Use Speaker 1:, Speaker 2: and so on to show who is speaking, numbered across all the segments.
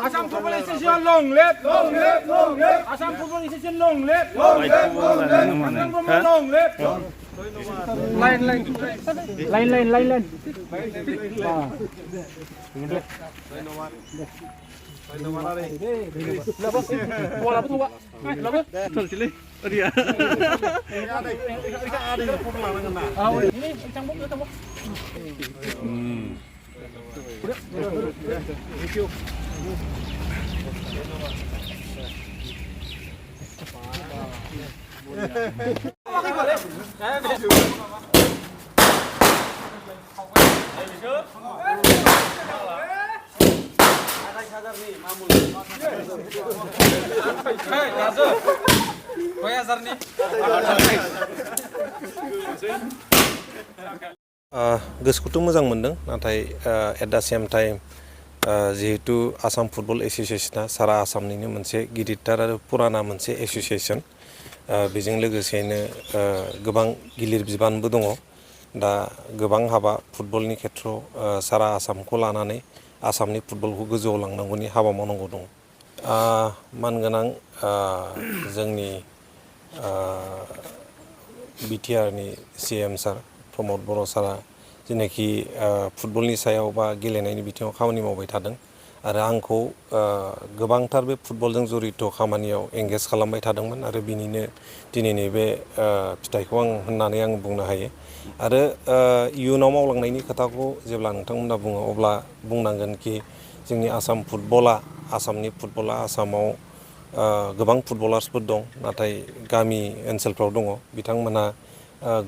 Speaker 1: Assam Football Association long live! Assam Football Association long live! Long live! Line. Bola apa tuh, Pak? Apa? Ini cambuk.
Speaker 2: गोसोखौथ' मोजां मोनदों नाथाय at the same time जिहेतु Assam football एसोसिएशना सारा आसामनिनो मोनसे गिदिरथार आरो पुराना मोनसे एसोसिएशन बेजों लोगोसेनो गोबां गिलिर बिबानबो दङ दा गोबां हाबा फुटबलनि खेथ्रआव सारा आसामखौ लानानै आसामनि फुटबलखौ गोजौआव लांनांगौनि हाबा मावनांगौ दङ मानगोनां जोंनि बिटिआरनि सिएम सार प्रमद बर' सारा जेनाखि फुटबलनि सायाव बा गेलेनायनि बिथिङाव खामानि मावबाय थादों आरो आंखौ गोबांथार बे फुटबलजों जड़ित खामानियाव एंगेज खालामबाय थादोंमोन आरो बिनिनो दिनैनि बे फिथाइखौ होननानै आं बुंनो हायो आरो इयुनाव मावलांनायनि खोथाखौ जेब्ला नोंथांमोना बुङो अब्ला बुंनांगोन कि जोंनि आसामनि फुटबला आसामाव गोबां फुटबलार्सफोर दं नाथाय गामि ओनसोलफ्राव दङ बिथांमोना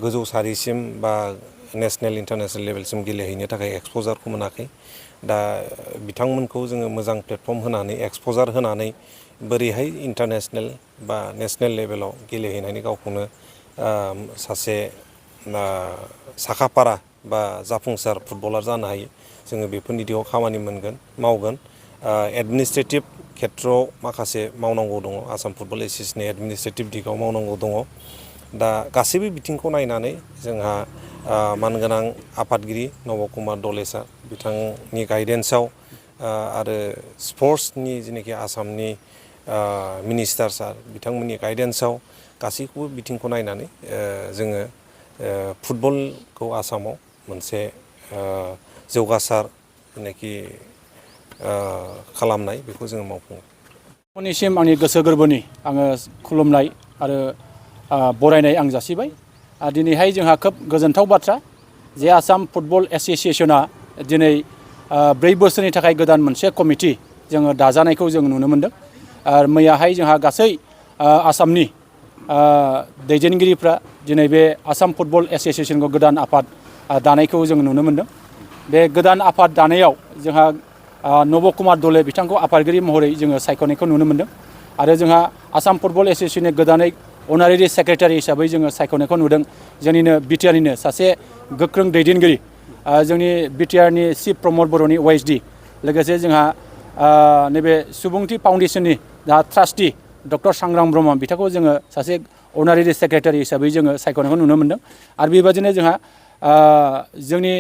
Speaker 2: गोजौ सारिसिम बा नेशनेल इन्टारनेशनेल लेभेलसिम गेलेहैनो थाखाय एक्सप'जारखौ मोनाखै दा बिथांमोनखौ जोङो मोजां प्लेटफर्म होनानै एक्सप'जार होनानै बोरैहाय इन्टारनेशनेल बा नेशनेल लेभेलाव गेलेहैनानै गावखौनो सासे साखाफारा बा जाफुंसार फुटबलार जानो हायो जोङो बेफोरनि दिगाव खामानि मावगोन एडमिनिस्ट्रेटिभ खेथ्रआव माखासे मावनांगौ दङ आसाम फुटबल एसोसिएशननि एडमिनिस्ट्रेटिभ दिगाव मावनांगौ दङ दा गासैबो बिथिंखौ नायनानै जोंहा मानगोनां आफादगिरि नब कुमार दलेसा बिथांनि गाइडेन्सआव आरो स्पर्ट्सनि जेनाखि आसामनि मिनिस्टार सार बिथांमोननि गाइडेन्सआव गासैखौबो बिथिंखौ नायनानै जोङो फुटबलखौ आसामाव मोनसे जौगासार जेनाखि खालामनाय बेखौ जोङो मावफुङो।
Speaker 3: नोंथांनिसिम आंनि गोसो गोरबोनि आङो खुलुमनाय आरो बरायनाय आं जासिबाय दिनैहाय जोंहा खोब गोजोनथाव बाथ्रा जे आसाम फुटबल एसोसिएशना दिनै 4 बोसोरनि थाखाय गोदान मोनसे कमिटि जोङो दाजानायखौ जों नुनो मोनदों आरो मैयाहाय जोंहा गासै आसामनि दैदेनगिरिफ्रा दिनै बे आसाम फुटबल एसोसिएशनखौ गोदान आफाद दानायखौ जों नुनो मोनदों बे गोदान आफाद दानायाव जोंहा नब कुमार दले बिथांखौ आफादगिरि महरै जोङो सायख'नायखौ नुनो मोनदों आरो जोंहा आसाम फुटबल एसोसिएशननि गोदानै अनारेरि सेक्रेटारि हिसाबै जोङो सायख'नायखौ नुदों जोंनिनो बिटिआरनिनो सासे गोख्रों दैदेनगिरि जोंनि बिटिआरनि चिफ प्रमद बर'नि OSD लोगोसे जोंहा नैबे सुबुंथि फाउन्डेसननि जा ट्रास्टि दख'र सांग्रां ब्रह्म बिथांखौ जोङो सासे अनारेरि सेक्रेटारि हिसाबै जोङो सायख'नायखौ नुनो मोनदों आरो बेबायदिनो जोंहा जोंनि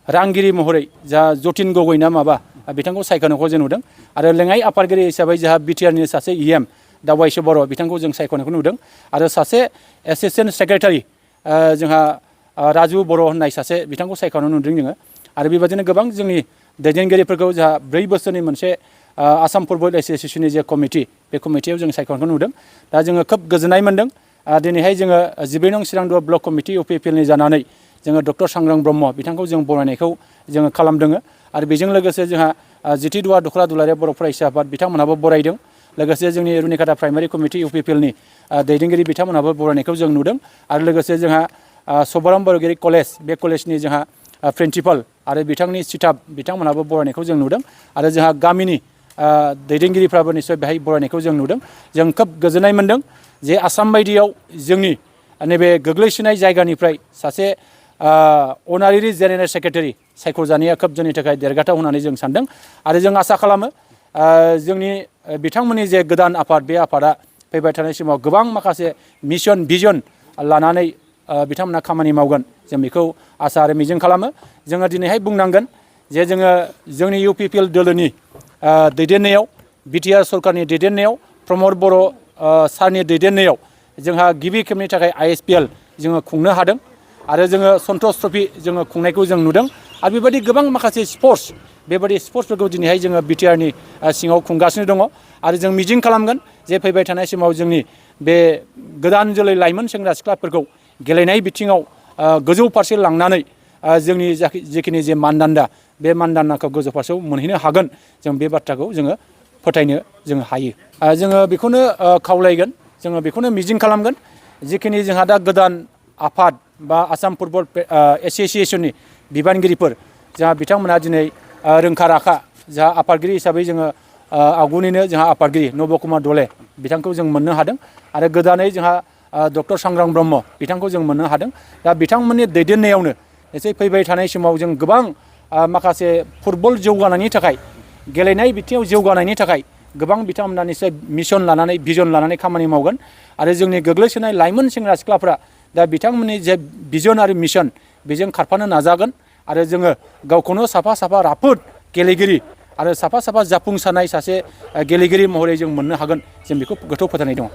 Speaker 3: रांगिरि महरै जा जतिन गगৈ ना माबा बिथांखौ सायख'नायखौ जों नुदों आरो लेङाइ आफादगिरि हिसाबै जोंहा बिटिआरनि सासे EM दावाइसो बर' बिथांखौ जों सायख'नायखौ नुदों आरो सासे एसिस्टेन्ट सेक्रेटारि जोंहा राजु बर' होननाय सासे बिथांखौ सायख'नाय नुदों जोङो आरो बेबायदिनो गोबां जोंनि दैदेनगिरिफोरखौ जोंहा 4 बोसोरनि मोनसे आसाम फुटबल एसोसिएशननि जे कमिटि बे कमिटियाव जों सायख'नायखौ नुदों दा जोङो खोब गोजोननाय मोनदों दिनैहाय जोङो 12 नं चिरांदुवार ब्लक कमिटि UPPLनि जानानै जोङो दख'र सांग्रां ब्रह्म बिथांखौ जों बरायनायखौ जोङो खालामदों आरो बेजों लोगोसे जोंहा जितिदुवा दख'रा दुलाराय बर' फरायसा आफाद बिथांमोनहाबो बरायदों लोगोसे जोंनि रुनिकाटा प्राइमारि कमिटि UPPLनि दैदेनगिरि बिथांमोनहाबो बरायनायखौ जों नुदों आरो लोगोसे जोंहा सभाराम बरगयारि कलेज बे कलेजनि जोंहा प्रिन्सिपाल आरो बिथांनि स्टाफ बिथांमोनहाबो बरायनायखौ जों नुदों आरो जोंहा गामिनि दैदेनगिरिफ्राबो निश्चय बेहाय बरायनायखौ जों नुदों जों खोब गोजोननाय मोनदों जे आसाम बायदियाव जोंनि नैबे गोग्लैसोनाय जायगानिफ्राय सासे अनारेरि जेनेरेल सेक्रेटारि सायख'जानाया खोब जोंनि थाखाय देरगाथाव होननानै जों सानदों आरो जों आसा खालामो जोंनि बिथांमोननि जे गोदान आफाद बे आफादा फैबाय थानाय समाव गोबां माखासे मिशन भिजन लानानै बिथांमोना खामानि मावगोन जों बेखौ आसा आरो मिजिं खालामो। जोङो दिनैहाय बुंनांगोन जे जोङो जोंनि UPPL दोलोनि दैदेननायाव बिटिआर सरकारनि दैदेननायाव प्रमद बर' सारनि दैदेननायाव जोंहा गिबि खेबनि थाखाय ISPL जोङो खुंनो हादों आरो जोङो सनथस ट्रफि जोङो खुंनायखौ जों नुदों आरो बेबायदि गोबां माखासे स्पर्ट्स बेबायदि स्पर्ट्सफोरखौ दिनैहाय जोङो बिटिआरनि सिङाव खुंगासिनो दङ आरो जों मिजिं खालामगोन जे फैबाय थानाय समाव जोंनि बे गोदान जोलै लाइमोन सेंग्रा सिख्लाफोरखौ गेलेनाय बिथिङाव गोजौ फारसे लांनानै जोंनि जिखिनि जे मानदान्दा बे मानदान्दाखौ गोजौ फारसेयाव मोनहैनो हागोन जों बे बाथ्राखौ जोङो फोथायनो जों हायो। जोङो बेखौनो खावलायगोन जोङो बेखौनो मिजिं खालामगोन जिखिनि जोंहा दा गोदान आफाद बा आसाम फुटबल एस'सिएशननि बिबानगिरिफोर जोंहा बिथांमोनहा दिनै रोंखा राखा जोंहा आफादगिरि हिसाबै जोङो आवगुनिनो जोंहा आफादगिरि नब कुमार दले बिथांखौ जों मोननो हादों आरो गोदानै जोंहा डक्टर सांग्रां ब्रह्म बिथांखौ जों मोननो हादों। दा बिथांमोननि दैदेननायावनो एसे फैबाय थानाय समाव जों गोबां माखासे फुटबल जौगानायनि थाखाय गेलेनाय बिथिङाव जौगानायनि थाखाय गोबां बिथांमोना निश्चय मिशन लानानै भिजन लानानै खामानि मावगोन आरो जोंनि गोग्लैसोनाय लाइमोन सेंग्रा सिख्लाफ्रा दा बिथांमोननि जे भिजन आरो मिशन बेजों खारफानो नाजागोन आरो जोङो गावखौनो साफा साफा राफोद गेलेगिरि आरो साफा साफा जाफुंसारनाय सासे गेलेगिरि महरै जों मोननो हागोन जों बेखौ गोथौ फोथायनाय दङ।